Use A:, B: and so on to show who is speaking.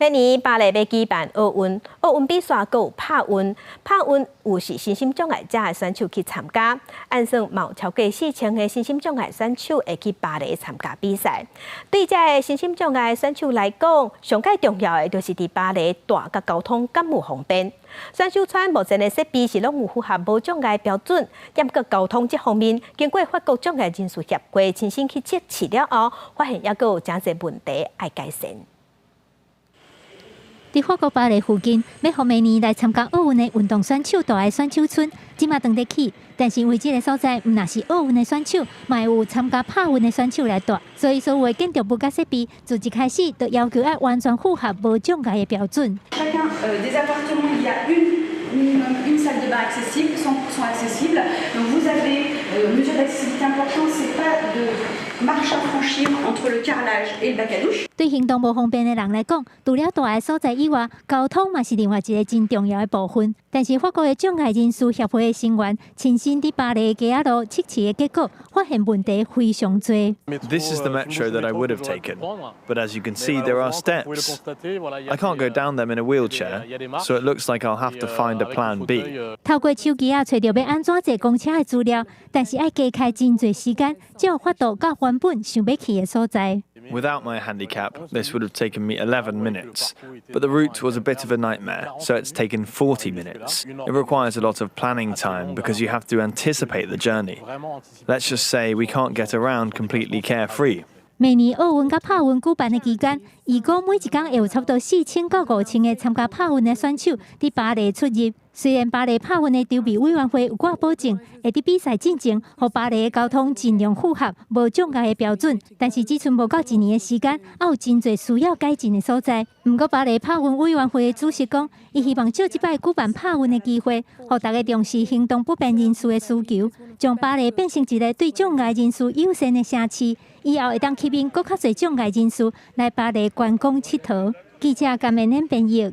A: 明年巴黎欲舉辦奧運，奧運比賽閣有帕運，帕運有是身心障礙者的選手去參加，按算嘛有超過4000個身心障礙選手會去巴黎參加比賽。對這个身心障礙選手來講，上蓋重要的就是佇巴黎蹛佮交通敢有方便。選手村目前的設備是攏有符合無障礙標準，毋過交通這方面，經過法國障礙人士協會親身去測試了後，發現猶閣有誠濟問題愛改善。
B: 佇法國巴黎附近，欲予明年來參加奧運的運動選手蹛的選手村，這馬正佇起。但是因為這个所在，毋但是奧運的選手，嘛會有參加帕運的選手來蹛，所以所有的建築物佮設備，自一開始就要求愛完全符合無障礙的標準。
C: Chacun des appartements, il y a une minimum une salle de bain accessible, 100% accessible. Donc vous avez mesure d'accessibilité importante, c'est pas de marche à franchir entre le carrelage et le bac à douche.
B: 對行動無方便的人來講，除了蹛的所在以外，交通嘛是另外一个真重要的部分。但是法國的障礙人士協會的成員親身佇巴黎街仔路測試的結果，發現問題非常多。
D: This is the metro that I would have taken, but as you can see, there are steps. I can't go down them in a wheelchair, so it looks like I'll have to find a plan B.
B: 透過手機仔揣著欲按怎坐公車的資料，但是愛加開真濟時間，才有法度到原本想欲去的所在。
D: Without my handicap, this would have taken me 11 minutes, but the route was a bit of a nightmare, so it's taken 40 minutes. It requires a lot of planning time because you have to anticipate the journey. Let's just say we can't get around completely carefree.
B: 明年奧運佮帕運舉辦的期間，預估每一工會有差不多4000到5000個參加帕運的選手佇巴黎出入。雖然巴黎帕運的籌備委員會有掛保證，會佇比賽進前，予巴黎的交通盡量符合無障礙的標準，但是只賰無夠一年的時間，猶有真濟需要改進的所在。毋過巴黎帕運委員會的主席講，伊希望藉這擺舉辦帕運的機會，予大家重視行動不便人士的需求，將巴黎變成一个對障礙人士友善的城市，以後會當吸引閣較濟障礙人士來巴黎觀光𨑨迌。記者甘明恁編譯。